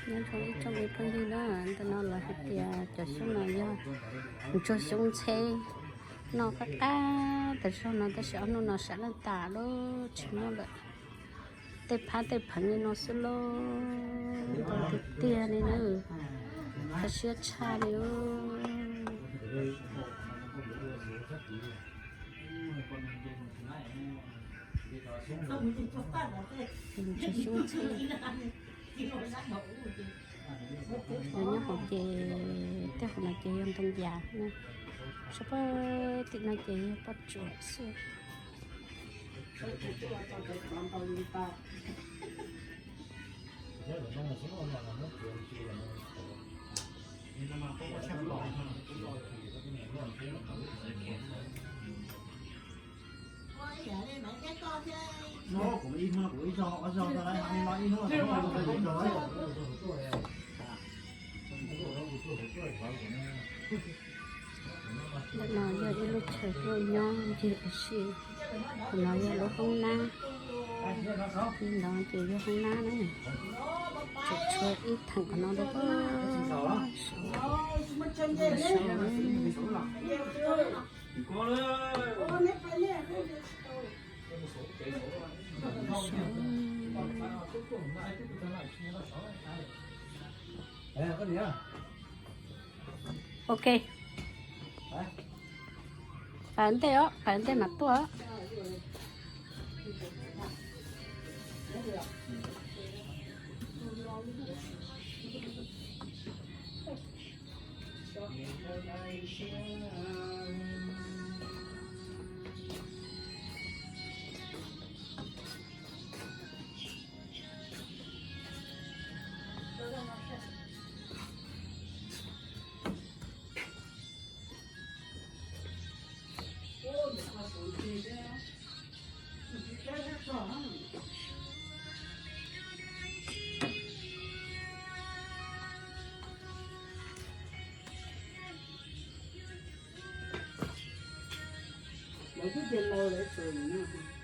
Nyob zoo ib tsoom me phooj ywg na, ntawm no lawv hais tias cov xyoob no yog ntsuag xyoob ntxheb, noj qab qab tas zog no tab sis ob hnub no sam leej tas lawm tsis muaj lawm. Tej phab tej pheev li no xwb lauj, ntau tiag tiag li na, kho siab tshaj li. Ntsuag xyoob ntxheb. Yog nyob hauv ces tej hauv no ces yog ntoo yas na, sab pem tim no ces yog poj tsuam xwb. Ntawm no yog ib lub chaw tuaj nyob ncig ua si. Qhov no yog lub hoob nab, ib ntawd ces yog hoob nab na. Tseem tshuav ib theem qhov no rau pem saud. Ok. Pab ntej os, pab ntej mas tuaj. Lawv twb tias laus lawv txawm na.